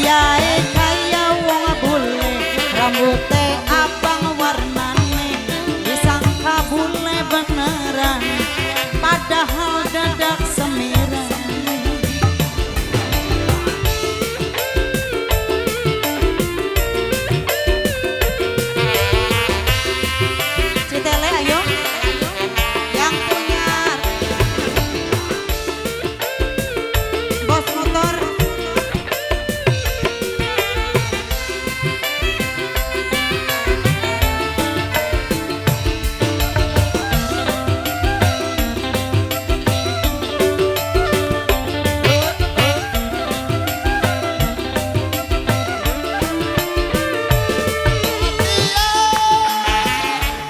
Gayae kaya wong bule, rambute abang warnane, disangka bule beneran, padahal dadak semiran. Citele ayo, yang punya bos motor.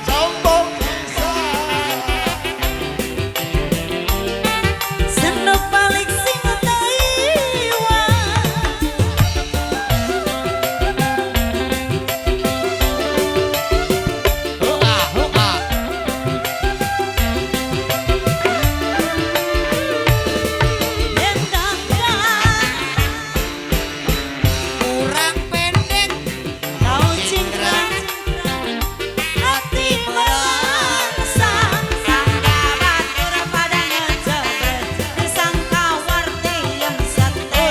Sombong pisan. Senok balik sing Taiwan. Hoa hoa. Yen dandan Kurang pendek kau cingkrang, hati melangsa. Sangka batur pada ngejebret, disangka warti yang sate.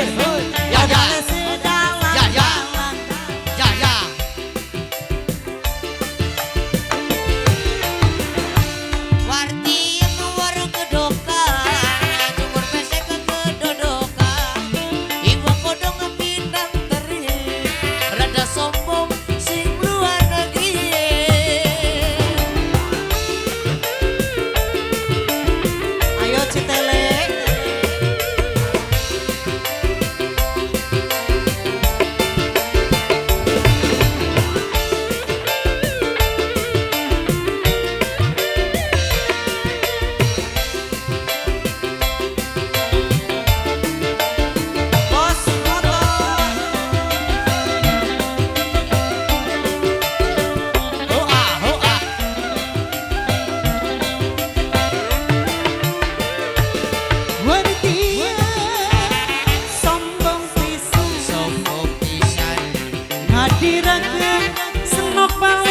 Ya ya. Sedalam Ya, ya. dalam. Ya ya. Warti yang warung kedokan, cumur pesek kedodokan, ibu kodong pinang teri, rada sombong sing luar negeri. Ayo Citele. Bos motor. Hoa hoa. Wartia sombong pisan, Sombong pisan, ngadiraken senok balik.